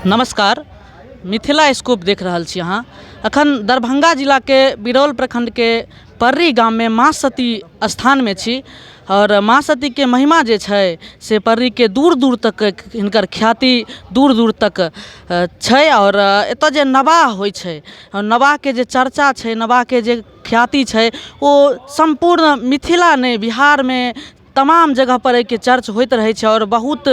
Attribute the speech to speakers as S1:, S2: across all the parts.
S1: नमस्कार, मिथिला स्कोप देख रहल छी अहाँ। अखन दरभंगा जिलाके बिरौल प्रखण्डके पर्री गाममे माँ सती स्थानमे छी आओर माँ सतीके महिमा जे छै से पर्रीके दूर दूर तक हिनकर ख्याति दूर दूर तक छै। आओर एतऽ जे नवाह होइ छै, नवाहके जे चर्चा छै, नवाहके जे ख्याति छै, ओ सम्पूर्ण मिथिला नहि, बिहारमे तमाम जगहपर एहिके चर्च होइत रहै छै आओर बहुत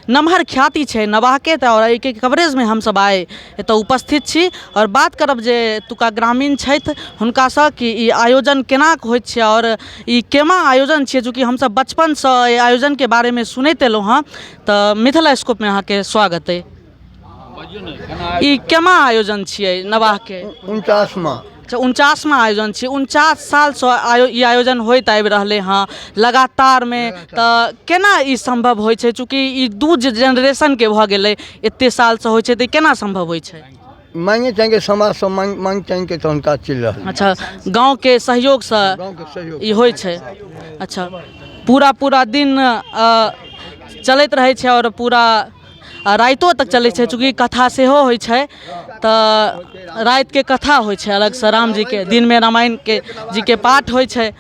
S1: नमहर ख्याति छै नवाहके। तऽ आओर एहिके कवरेजमे हमसभ आइ एतऽ उपस्थित छी आओर बात करब जे एतुका ग्रामीण छथि हुनकासँ कि ई आयोजन केना कऽ होइत छै आओर ई केना आयोजन छियै। चूँकि हमसभ बचपनसँ एहि आयोजनके बारेमे सुनैत एलहुँ हँ। तऽ मिथिला स्कोपमे अहाँके स्वागत अइ। ई केना आयोजन छियै नवाहके?
S2: 49वां।
S1: अच्छा, 49वां आयोजन छियै। 49 सालसँ आयो ई आयोजन होइत आबि रहलै हँ लगातारमे, तऽ केना ई सम्भव होइ छै? चूँकि ई दू जेनरेशनके भऽ गेलै, एते सालसँ होइ छै, तऽ ई केना सम्भव होइ छै?
S2: मांगे चांगे समाजसँ मांग मांग चांगिके तहन काज चलि रहल।
S1: अच्छा, गाँवके सहयोगसँ।
S2: गाँवके सहयोग
S1: ई होइ छै। अच्छा, पूरा पूरा दिन चलैत रहै छै आओर पूरा रातिओ तक चलै छै, चूँकि कथा सेहो होइ छै, तऽ रातिके कथा होइ छै अलगसँ रामजीके, दिनमे रामायणके जीके पाठ होइ छै।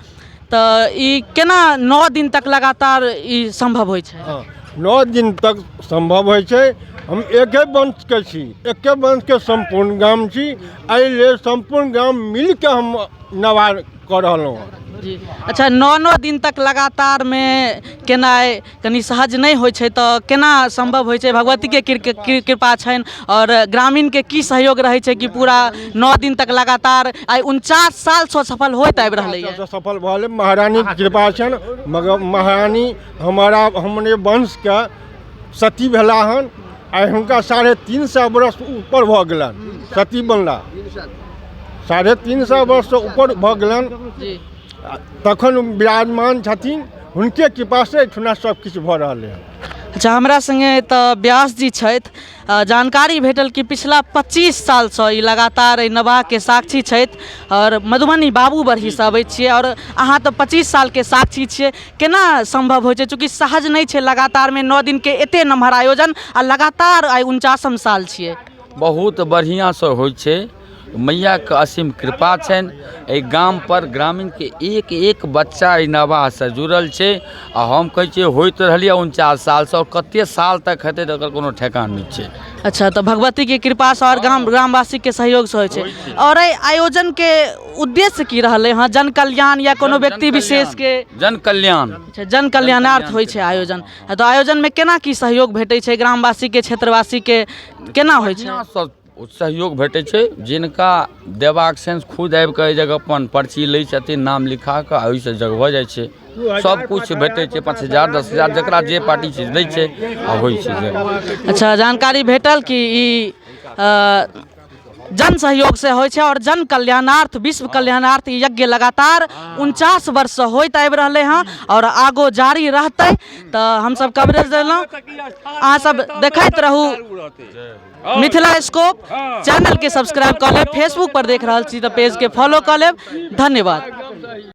S1: तऽ ई केना 9 दिन तक लगातार ई सम्भव होइ छै?
S3: हँ, 9 दिन तक सम्भव होइ छै। हम एके वंशके छी, एके वंशके सम्पूर्ण गाम छी। एहि लेल सम्पूर्ण गाम मिलके हम नवाह कऽ रहलहुँ हँ।
S1: जी, अच्छा, 9 9 दिन तक लगातारमे केनाइ कनि सहज नहि होइ छै, तऽ केना सम्भव होइ छै? भगवतीके कृपा छनि आओर ग्रामीणके की सहयोग रहै छै कि पूरा 9 दिन तक लगातार आइ 49 सालसँ सफल होइत आबि रहलैए?
S3: सफल भऽ गेलै, महारानीके कृपा छनि। मगर महारानी हमारा हमरे वंशके सती भेला हन। आइ हुनका 350 वर्ष ऊपर भऽ गेलनि सती बनला, 350 वर्षसँ ऊपर भऽ गेलनि, तखन विराजमान छथिन। हुनके कृपासँ एहिठुना सब किछु भऽ रहलै हँ।
S1: अच्छा, हमरा सङ्गे तऽ व्यास जी छथि। जानकारी भेटल कि पिछला 25 सालसँ ई लगातार एहि नवाहके साक्षी छथि आओर मधुबनी बाबू बरहीसँ अबै छियै आओर अहाँ तऽ 25 सालके साक्षी छियै। केना सम्भव होइ छै? चूँकि सहज नहि छै लगातारमे 9 दिनके एते नमहर आयोजन आ लगातार आइ 49म साल छियै।
S4: बहुत बढ़िआँसँ होइ छै। मैयाके असीम कृपा छनि एहि गामपर। ग्रामीणके एक एक बच्चा एहि नवाहसँ जुड़ल छै आ हम कहै छियै होइत रहलैए 49 सालसँ आओर कतेक साल तक हेतै तकर कोनो ठेकान नहि छै।
S1: अच्छा, तऽ भगवतीके कृपासँ आओर ग्रामवासीके सहयोगसँ होइ छै। आओर एहि आयोजनके उद्देश्य की रहलै हँ? जन कल्याण या कोनो व्यक्ति विशेषके?
S4: जन कल्याण।
S1: अच्छा, जन कल्याणार्थ होइ छै आयोजन। तऽ आयोजनमे केना की सहयोग भेटै छै ग्रामवासीके, क्षेत्रवासीके, केना होइ छै?
S4: बढ़िआँसँ सहयोग भेटै छै। जिनका देबाक छनि, खुद आबि कऽ एहि जगह अपन पर्ची लै छथिन, नाम लिखा कऽ, आ ओहिसँ जग भऽ जाइ छै। सब किछु भेटै छै, 5000, 10,000, जकरा जे पार्टी छै दै छै आ होइ छै जग।
S1: अच्छा, जानकारी भेटल कि ई जन सहयोग से होइ छै आओर जन कल्याणार्थ, विश्व कल्याणार्थ ई यज्ञ लगातार 49 वर्षसँ होइत आबि रहलै हँ आओर आगो जारी रहतै। तऽ हमसभ कवरेज देलहुँ, अहाँ सब देखैत रहू मिथिला स्कोप। चैनलके सब्सक्राइब कऽ लेब, फेसबुक पर देख रहल छी तऽ पेजके फॉलो कऽ लेब। धन्यवाद।